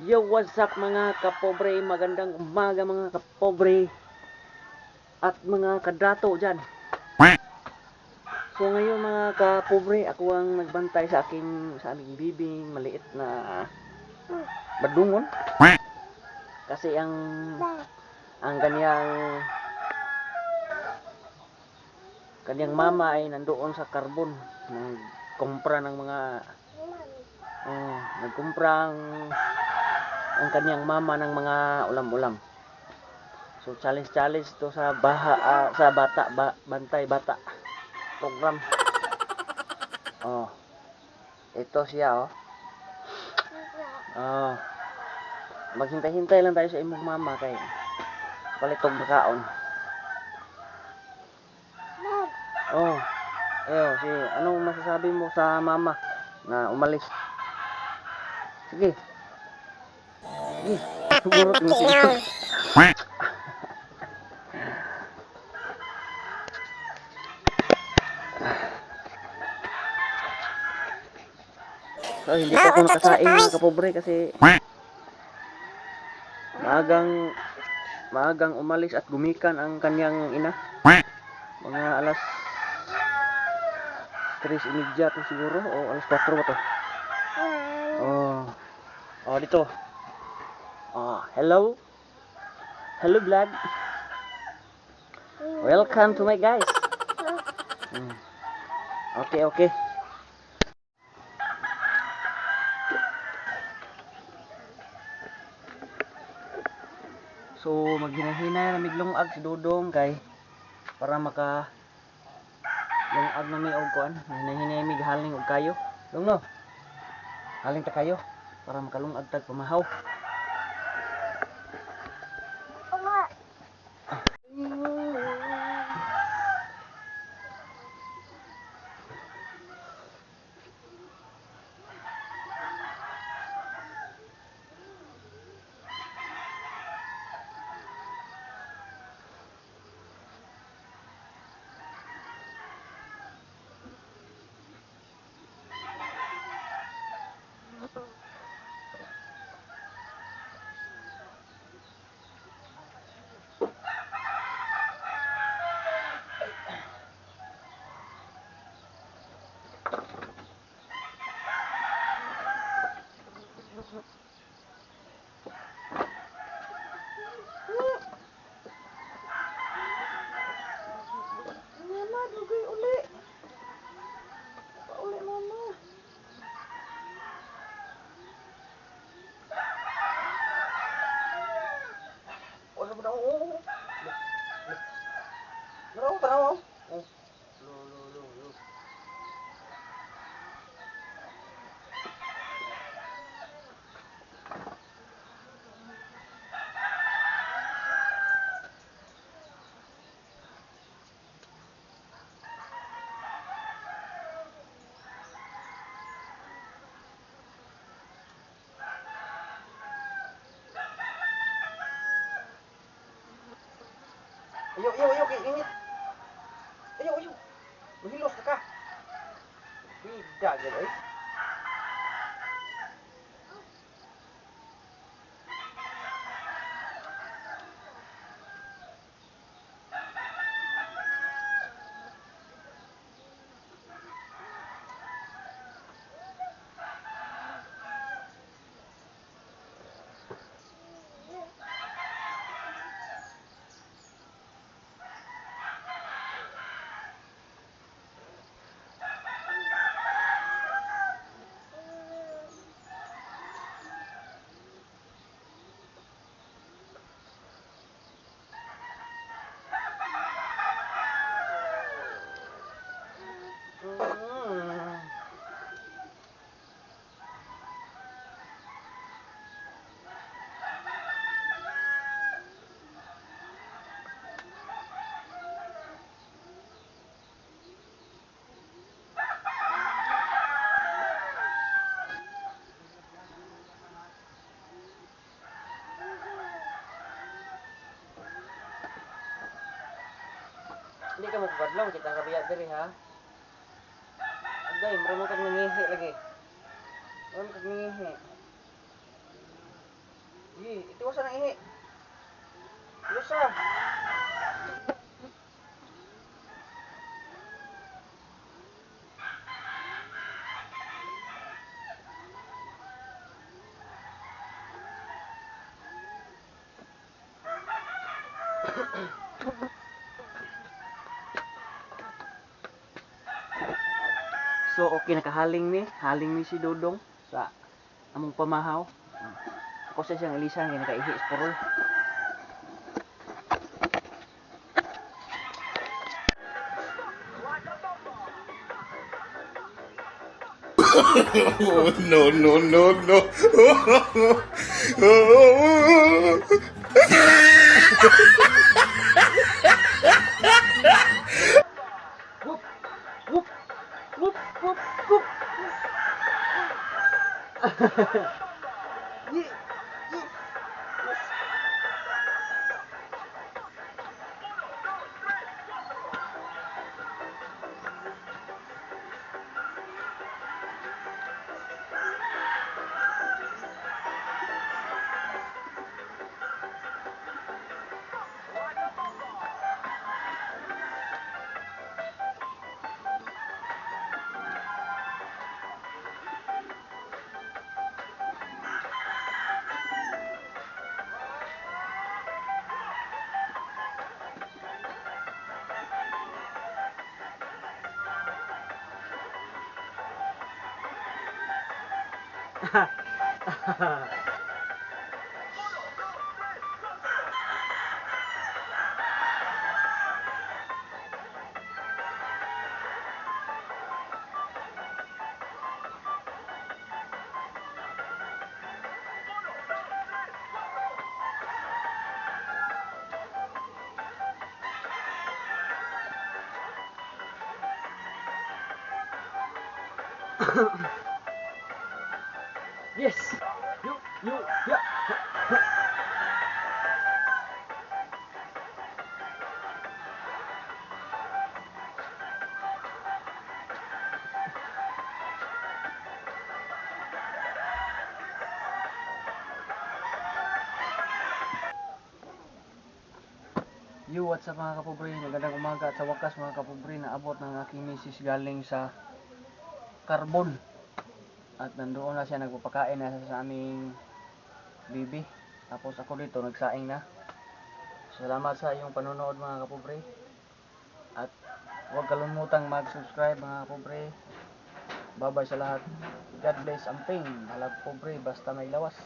Yo, what's up, mga kapobre? Magandang umaga, mga kapobre at mga kadato dyan. So ngayon, mga kapobre, ako ang nagbantay sa aming bibing maliit na badungon. Kasi ang kanyang mama ay nandoon sa karbon, nagkumpra ng mga oh, nagkumpra ang kanyang mama ng mga ulam-ulam. So challenge challenge to sa baha sa bata ba, bantay bata program. Oh. Ito siya, oh. Oh. Maghintay-hintay lang tayo sa imong mama kay palitog makaon. Oh. Ayo, si anong masasabi mo sa mama na umalis? Sige. Sige. Siguro mo. So, hindi pa ako nakasaing, mga kapobre, kasi maagang maagang umalis at gumikan ang kanyang ina. Mga alas 3:30 to siguro o alas 4 ba to? Oh. Oh, dito. Oh, hello. Hello, vlog. Welcome to my guys. Okay. So, maghinahinay na miglungag si Dudong kay para maka lungag na mi og kuan. Hinahinay mig haling og kayo. Dong no. Haling ta kayo para makalungag tag pamahaw. Mama, dugay uli. Pauli, mama. Wala mo na, oo. Tanaw, tanaw. Oh. Lo, lo, lo, lo. Ayo, ayo, ayo, kay init. Ayo, ayo. Mahilos na ka. Bida, gano'n eh. Hindi ka magpadlong, kita kabiya diri ha. Agay, mura mo kag nangihi lagi. Mura mo kag nangihi. Uy, itiwasan ang ihi. Tiwasa. So okay, nakahaling ni, haling ni si Dodong sa among pamahaw. Ako sa siyang ilisan kay nakaihi sa purol. Oh, no, no, no, no. Whoop, whoop, whoop, whoop, whoop. Ye, ye, yes. Yes. You, yeah. Yo, what's up, mga kapobre? Magandang umaga at sa wakas, mga kapobre, naabot ng aking misis galing sa Carbon. At nandoon na siya, nagpapakain na siya sa aming bibi. Tapos ako dito, nagsaing na. Salamat sa iyong panonood, mga kapobre. At huwag kalimutang mag-subscribe, mga kapobre. Bye-bye sa lahat. God bless, amping. Halag pobre, basta may lawas.